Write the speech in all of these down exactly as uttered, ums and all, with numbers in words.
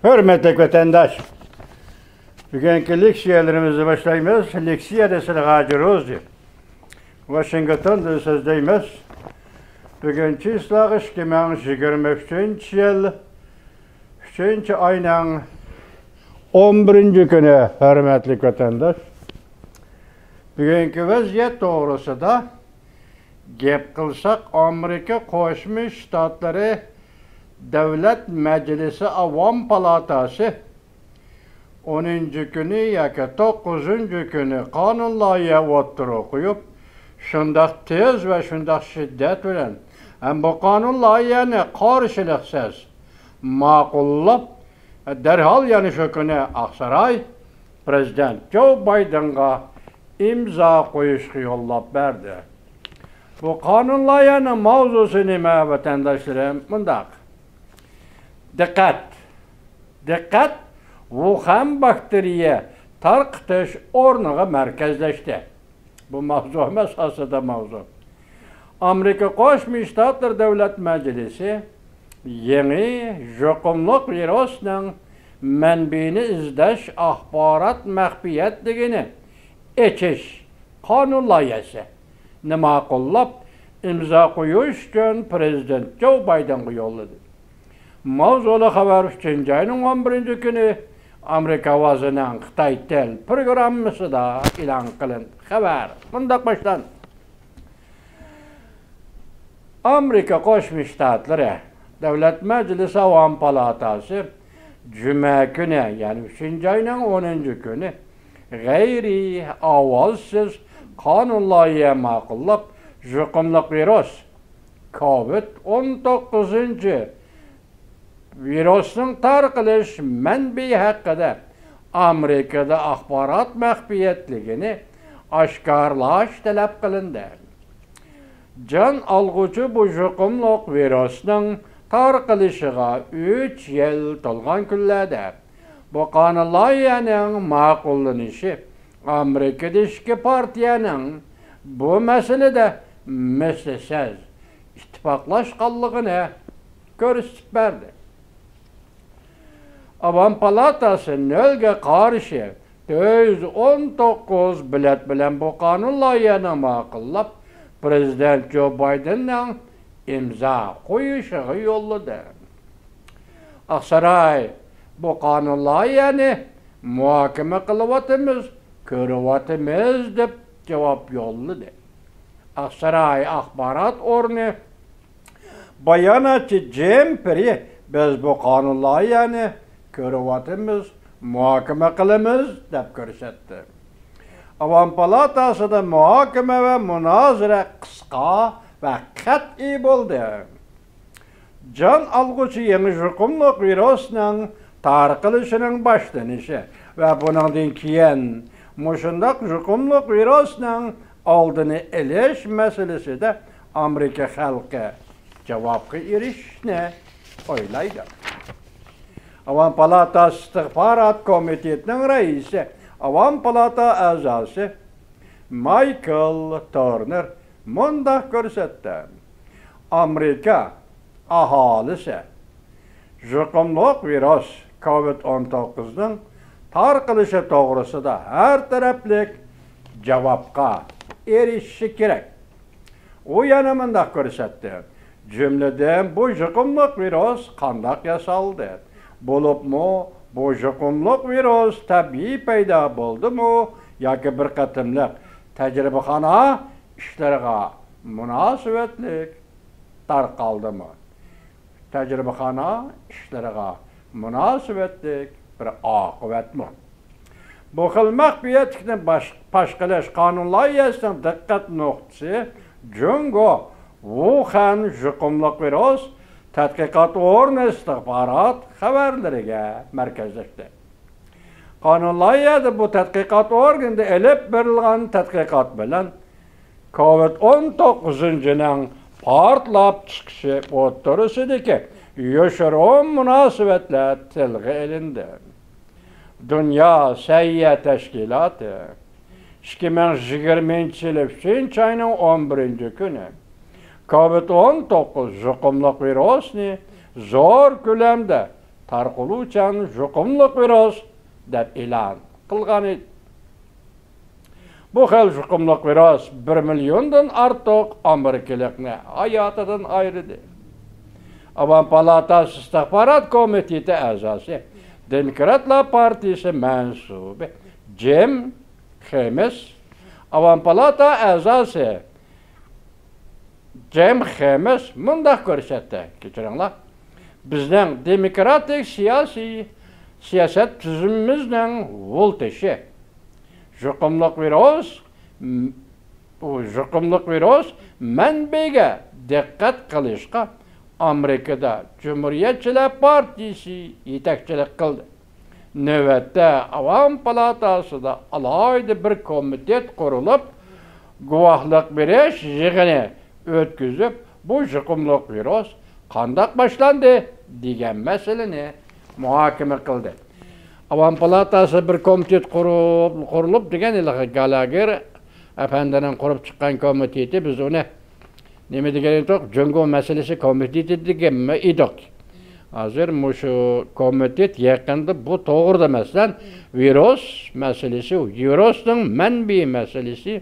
ھۆرمەتلىك ۋەتەنداش، بۈگۈنكى لېكسىيەلىرىمىزنى باشلايمىز. لېكسىيەدە سىلەرگە ھاجى روزى، ۋاشىنگتوندىن سۆزلەيمىز. بۈگۈن چىسلاغ ئىككى مىڭ يىگىرمە ئۈچىنچى يىل، ئۈچىنچى ئاينىڭ ئون بىرىنچى كۈنى. ھۆرمەتلىك ۋەتەنداش، بۈگۈنكى ۋەزىيەت توغرىسىدا گەپ قىلساق، ئامېرىكا قوشما شتاتلىرى دۆلەت مەجلىسى ئاۋام پالاتاسى ئونىنچى كۈنى ياكى توققۇزىنچى كۈنى قانۇن لايىھە ئوتتۇرىغا قويۇپ، شۇنداق تېز ۋە شۇنداق شىددەت بىلەن ھەم بۇ قانۇن لايىھەنى قارشىلىقسىز ماقۇللاپ، دەرھال يەنە شۇ كۈنى ئاقساراي پىرېزىدېنت جو بايدېنغا ئىمزا قويۇشقا يوللاپ بەردى. بۇ قانۇن لايىھەنىڭ ماۋزۇسى نېمە، ۋەتەنداشلىرىم؟ مۇنداق. دىققەت! دىققەت ۋۇخەن باكتېرىيە تارقىتىش ئورنىغا مەركەزلەشتى. بۇ ماۋزۇ ئەمەس، ئاساسىدا ماۋزۇ. ئامېرىكا قوشما شتاتلىرى دۆلەت مەجلىسى يېڭى يۇقۇملۇق ۋىرۇسنىڭ مەنبىيىنى ئىزدەش ئاخبارات مەخپىيەتلىكىنى ئېچىش قانۇن لايىھەسىنى ماقۇللاپ، ئىمزا قويۇش ئۈچۈن پىرېزىدېنت جو بايدېنغا يوللىدى. ماۋزۇلۇق خەۋەر ئۈچىنچى ئاينىڭ ئون بىرىنچى كۈنى ئامېرىكا ئاۋازىنىڭ خىتاي تىل پروگراممىسىدا ئېلان قىلىندى. خەۋەر مۇنداق باشلاندى. ئامېرىكا قوشما شتاتلىرى دۆلەت مەجلىسى ئاۋام پالاتاسى جۈمە كۈنى، يەنى ئۈچىنچى ئاينىڭ ئونىنچى كۈنى غەيرىي ئاۋازسىز قانۇن لايىھە ماقۇللاپ، يۇقۇملۇق ۋىرۇس كوۋىد ئون توققۇزىنچى ۋىرۇسنىڭ تارقىلىش مەنبىيى ھەققىدە ئامېرىكىدا ئاخبارات مەخپىيەتلىكىنى ئاشكارىلاش تەلەپ قىلىندى. جان ئالغۇچى بۇ يۇقۇملۇق ۋىرۇسنىڭ تارقىلىشىغا ئۈچ يىل تولغان كۈنلەردە بۇ قانۇن لايىھەنىڭ ماقۇللىنىشى ئامېرىكىدىكى پارتىيەنىڭ بۇ مەسىلىدە مىسلىسىز ئىتتىپاقلاشقانلىقىنى كۆرسىتىپ بەردى. ئاۋام پالاتاسى نۆلگە قارشى تۆت يۈز ئون توققۇز بېلەت بىلەن بۇ قانۇن لايىھەنى ماقۇللاپ، پىرېزىدېنت جو بايدېننىڭ ئىمزا قويۇشىغا يوللىدى. ئاقساراي بۇ قانۇن لايىھەنى مۇھاكىمە قىلىۋاتىمىز، كۆرۈۋاتىمىز، دەپ جاۋاب يوللىدى. ئاقساراي ئاخبارات ئورنى باياناتچى جىم پېررى، بىز بۇ قانۇن لايىھەنى كۆرۈۋاتىمىز، مۇھاكىمە قىلىمىز، دەپ كۆرسەتتى. ئاۋام پالاتاسىدا مۇھاكىمە ۋە مۇنازىرە قىسقا ۋە قەتئىي بولدى. جان ئالغۇچى يېڭى يۇقۇملۇق ۋىرۇسنىڭ تارقىلىشىنىڭ باشلىنىشى ۋە بۇنىڭدىن كېيىن مۇشۇنداق يۇقۇملۇق ۋىرۇسنىڭ ئالدىنى ئېلىش مەسىلىسىدە ئامېرىكا خەلقى جاۋابقا ئېرىشىشنى ئويلايدۇ. ئاۋام پالاتاسى ئىستىخبارات كومىتېتىنىڭ رەئىسى، ئاۋام پالاتا ئەزاسى مايكل تورنېر مۇنداق كۆرسەتتى: ئامېرىكا ئاھالىسى يۇقۇملۇق ۋىرۇس كوۋىد ئون توققۇزنىڭ تارقىلىشى توغرىسىدا ھەر تەرەپلىك جاۋابقا ئېرىشىشى كېرەك. ئۇ يەنە مۇنداق كۆرسەتتى: جۈملىدىن بۇ يۇقۇملۇق ۋىرۇس قانداق ياسالدى؟ بولۇپمۇ بۇ يۇقۇملۇق ۋىرۇس تەبىئىي پەيدا بولدىمۇ ياكى بىر قېتىملىق تەجرىبىخانا ئىشلىرىغا مۇناسىۋەتلىك تارقالدىمۇ؟ تەجرىبىخانا ئىشلىرىغا مۇناسىۋەتلىك بىر ئاقىۋەتمۇ؟ بۇ خىل مەخپىيەتلىكنى باش-، پاش قىلىش قانۇن لايىھەسىنىڭ دىققەت نۇقتىسى جۇڭگو ۋۇخەن يۇقۇملۇق ۋىرۇس تەتقىقات ئورنى ئىستىخبارات خەۋەرلىرىگە مەركەزلەشتى. قانۇن لايىھەدە بۇ تەتقىقات ئورگىنىدا ئېلىپ بېرىلغان تەتقىقات بىلەن كوۋىد ئون توققۇزىنچىنىڭ پارتلاپ چىقىشى ئوتتۇرىسىدىكى يوشۇرۇن مۇناسىۋەتلەر تىلغا ئېلىندى. دۇنيا سەھىيە تەشكىلاتى ئىككى مىڭ يىگىرمىنچى يىلى ئۈچىنچى ئاينىڭ ئون بىرىنچى كۈنى كوۋىد ئون توققۇز يۇقۇملۇق ۋىرۇسنى زور كۆلەمدە تارقىلىۋاتقان يۇقۇملۇق ۋىرۇس دەپ ئېلان قىلغان ئىدى. بۇ خىل يۇقۇملۇق ۋىرۇس بىر مىليوندىن ئارتۇق ئامېرىكىلىقنى ھاياتىدىن ئايرىدى. ئاۋام پالاتاسى ئىستىخبارات كومىتېتى ئەزاسى، دېموكراتلار پارتىيىسى مەنسۇبى جىم خېمىس، ئاۋام پالاتا ئەزاسى جىم خېمىس مۇنداق كۆرسەتتى، كەچۈرۈڭلار، بىزنىڭ دېموكراتىك سىياسىي سىياسەت تۈزۈمىمىزنىڭ ۋولتېشى، يۇقۇملۇق ۋىرۇس، م-، ئۇ يۇقۇملۇق ۋىرۇس مەنبىگە دىققەت قىلىشقا ئامېرىكىدا جۇمھۇرىيەتچىلەر پارتىيىسى يېتەكچىلىك قىلدى. نۆۋەتتە ئاۋام پالاتاسىدا ئالاھىدە بىر كومىتېت قۇرۇلۇپ، گۇۋاھلىق بېرىش يىغىنى ئۆتكۈزۈپ، بۇ يۇقۇملۇق ۋىرۇس قانداق باشلاندى دېگەن مەسىلىنى مۇھاكىمە قىلدى. ئاۋام پالاتاسى بىر كومىتېت قۇرۇپ، قۇرۇلۇپ دېگەن ھېلىقى گالاگېر ئەپەندىنىڭ قۇرۇپ چىققان كومىتېتى، بىز ئۇنى نېمە دېگەن ئىدۇق؟ جۇڭگو مەسىلىسى كومىتېتى دېگەنمۇ ئىدۇق. ھازىر مۇشۇ كومىتېت يېقىندا بۇ توغرىدا، مەسىلەن، ۋىرۇس مەسىلىسى، ۋىرۇسنىڭ مەنبىيى مەسىلىسى،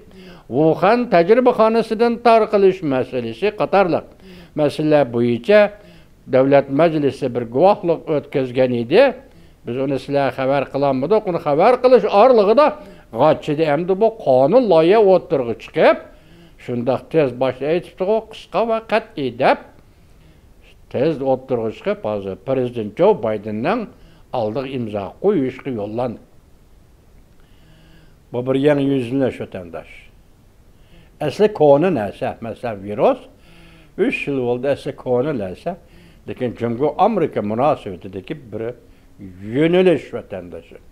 ۋۇخەن تەجرىبىخانىسىدىن تارقىلىش مەسىلىسى قاتارلىق مەسىلىلەر بويىچە دۆلەت مەجلىسى بىر گۇۋاھلىق ئۆتكۈزگەن ئىدى. بىز ئۇنى سىلەرگە خەۋەر قىلالمىدۇق. ئۇنى خەۋەر قىلىش ئارىلىقىدا غاچچىدە ئەمدى بۇ قانۇن لايىھە ئوتتۇرىغا چىقىپ، شۇنداق تېز باش ئېيتىپتىغۇ، قىسقا ۋە قەتئىي دەپ، تېز ئوتتۇرىغا چىقىپ، ھازىر پىرېزىدېنت جو بايدېننىڭ ئالدىغا ئىمزا قويۇشقا يوللاندى. بۇ بىر يېڭى يۈزلىنىش، ۋەتەنداش. ئەسلى كونا نەرسە، مەسىلەن، ۋىرۇس ئۈچ يىل بولدى، ئەسلى كونا نەرسە. لېكىن جۇڭگو ئامېرىكا مۇناسىۋىتىدىكى بىر يۆنىلىش، ۋەتەنداشلار.